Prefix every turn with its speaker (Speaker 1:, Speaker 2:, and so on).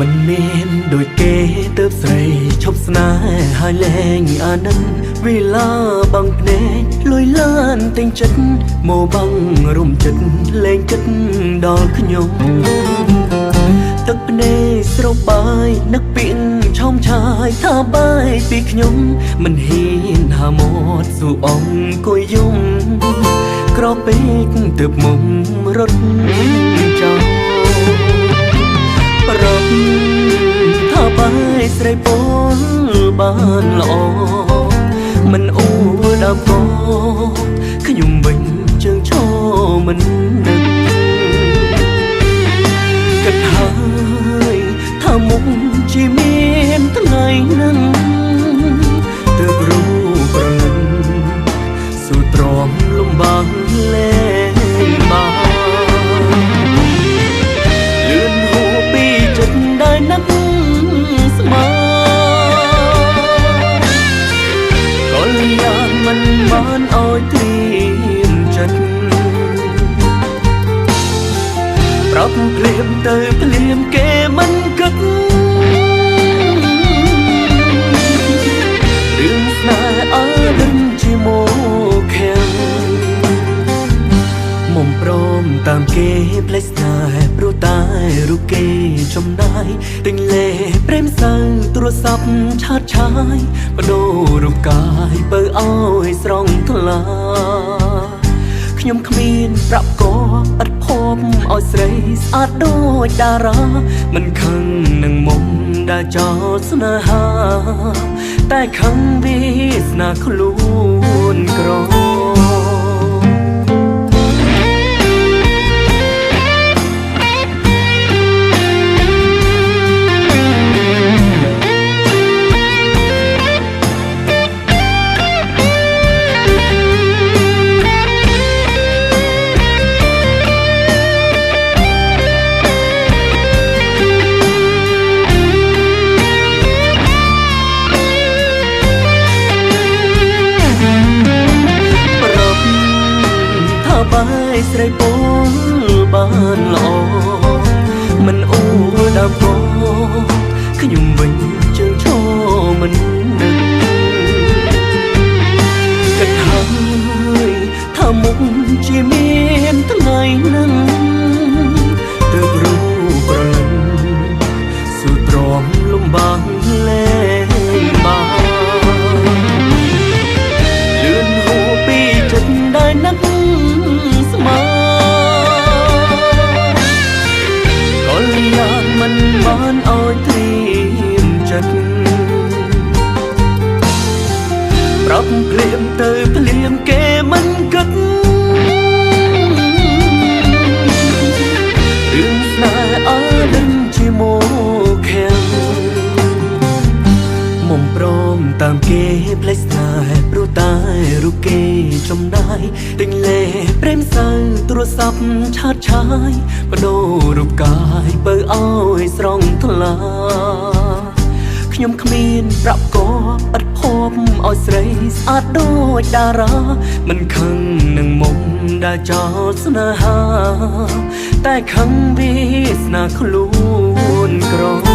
Speaker 1: មិនមានដូចគេទៅស្រីឈប់ស្នេហ៍ហើយលែងអាណិតវេលាបាំងភ្នែកលួយឡានទិញចិត្តមកបាំងរុំចិត្តលែងគិតដល់ខ្ញុំទឹកភ្នែកស្របាយនឹកពីឆោមឆាយថាបាយពីខ្ញុំមិនហ៊ានហាមាត់ស៊ូអង្គុយយំក្រពេកទើបមុំរត់ចោលប្រាប់ថាបាយស្រីពលបានល្អមិនអួដើមកខ្ញុំវិញជើងឈរមិននឹកគិតហើយថាមុខជាមានថ្ងៃនឹងទើបรู้ប្រលឹងស៊ូទ្រាំលំបាកលែងបានលឿនហួពីចិត្តដែលនឹកស្មានក៏យ៉ាងមិនបានឲ្យត្រៀមចិត្តប្រាប់ភ្លាមទៅភ្លាមគេមិនគិតរឿងស្នេហ៍អើដឹងជាមកខាំងមុំព្រមតាមគេផ្លេចស្នេហ៍ព្រោះតែរូបគេចំណាយទិញលេព្រេមសៅទូរស័ព្ទឆាតឆាយបដូររូបកាយបើឲ្យស្រង់ថ្លាខ្ញុំគ្មានប្រាប់កឥតភ័ព្វឲ្យស្រីស្អាតដូចតារាមិនខឹងនឹងមុំដែលចោលស្នេហាតែខឹងវាសនាខ្លួនក្រ ប្រាប់ថាបាយស្រីពលបានល្អមិនអួដើមកខ្ញុំវិញជើងឈរមិននឹកគិតហើយថាមុខជាមានថ្ងៃនឹងទើបรู้ប្រលឹងស៊ូទ្រាំលំបាកលែងបាន លឿនហួពីចិត្តដែលនឹកស្មានក៏យ៉ាងមិនបានឲ្យត្រៀមចិត្តប្រាប់ភ្លាមទៅភ្លាមគេមិនគិតរឿងស្នេហ៍អើដឹងជាមកខាំង មុំព្រមតាមគេផ្លេចស្នេហ៍ព្រោះតែរូបគេចំណាយទិញលេព្រេមសៅទូរស័ព្ទឆាតឆាយបដូររូបកាយបើឲ្យស្រង់ថ្លាខ្ញុំគ្មានប្រាប់កឥតភ័ព្វឲ្យស្រីស្អាតដូចតារាមិនខឹងនឹងមុំដែលចោលស្នេហាតែខឹងវាសនាខ្លួនក្រ